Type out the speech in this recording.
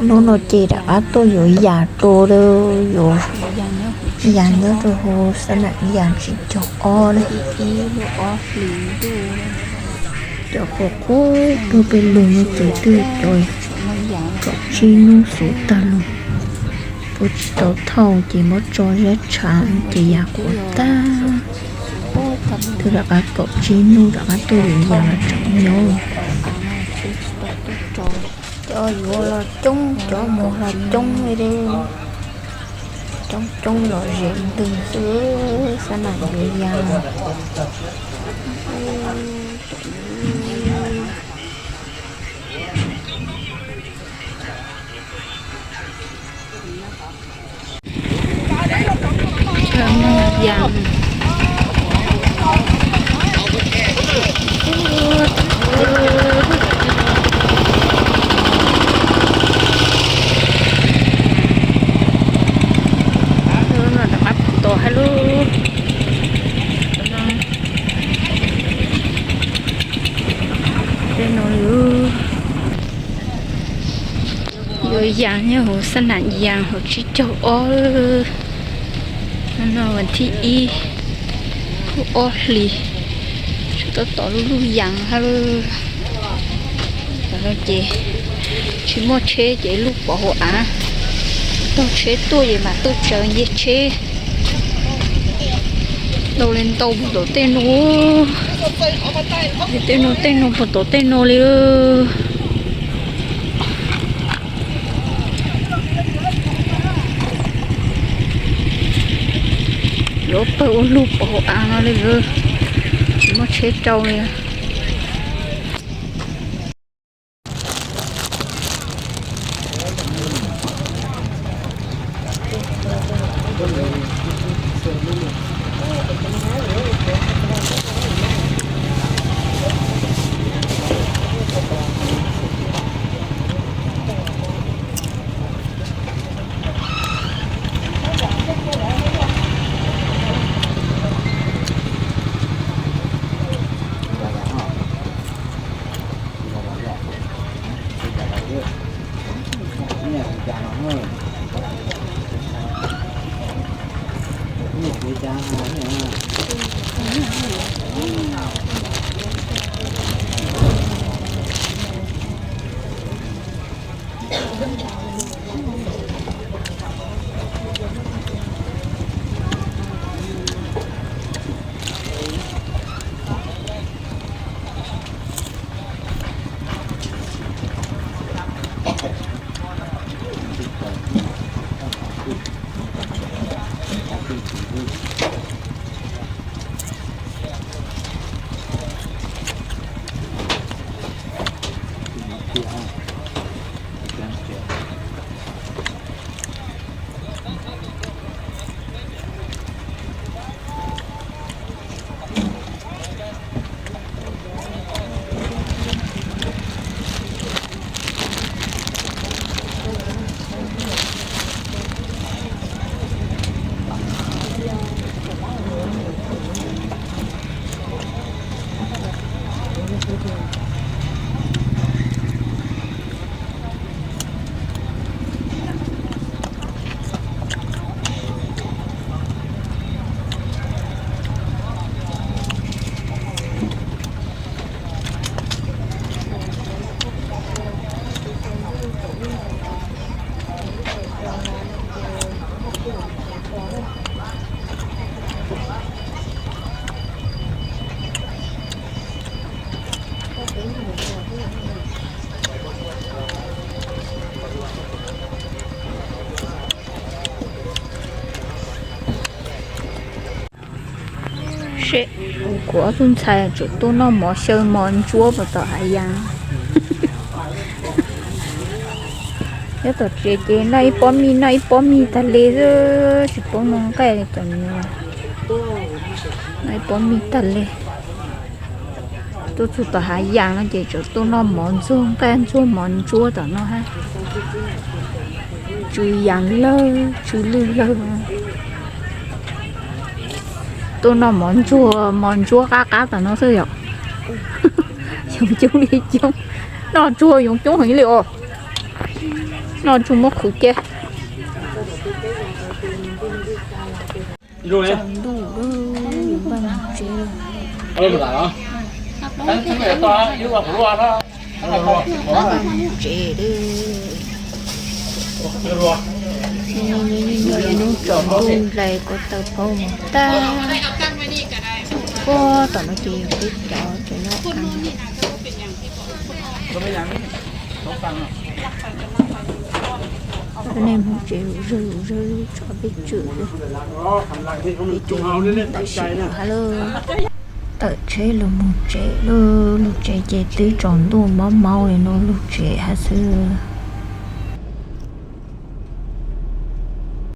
Hnub no ces rov qab tuaj yuav yas rau, yuav yas nyob rau hauv xab nam yas tsib caug ob na. Cov qub qub tuag pes lug no ces twb cov kaum tsib hnub xuv tag lug, puas tsis tau thauj ces muab tso zab tshav ces yas qhuav tag. Twb rov qab kaum tsib hnub rov qab tuaj yuav yas los tseem nyob. Cov yuav los coob, cov mus los coob li, coob coob los zem ntws xwb, xab nam yuav yas. Rov qab tos hab lub tej no yuav yas nyob hauv xab nam yas hauv tsib caug ob. No vas thib ib, ob hlis, tseem tab tom lub lub yas hab lub. Ces tsis muaj tsheb ces lub pov hauv av, taug tsheb tuaj ces mam tuaj tsaws nce tsheb. Ntau li ntau puag tom tej no, tej no tej no puag tom tej no li. Yuav pawg ua lug pov hauv av no li, tsis muaj tsheb rau li. Seb, kuv ob tug ntxhais tseem tuaj noj mov xyaw mov ntsuab puag tom hav yas. Nyob tom tsev ces noj ib pob mij noj ib pob mij tag li xwb, tsis paub noj nqaij li cov no. Noj ib pob mij tag li. Tuaj txug tom hav yas no ces tseem tuaj noj mov ntxuag nqaij ntxuag mov ntsuab tom no hab. Tsw yas lawg tsw lwj lawg. Tuaj noj mov ntsuag mov ntsuab qab qab tom no xwb yom. Yoov coob li coob, noj ntsuag yoov coob heev li os. No tsuas muab khwv cia. Tsaus ntuj lawm, yuav npaj mus tsev lawm. Npaj mus tsev lawm. Nyob ib hnub tsaus ntuj nplaig ko taw phauj mus tag. Puag tom no ces yog peb cov tsev noj. Nej mus tsev lus zog lus zog tso peb tswm, peb tswm tam sim no hab lawm. Tawm tsheb los mus tsev lawm, lug tsev ces twb tsaus ntuj mob mob li no lug tsev hab xwb.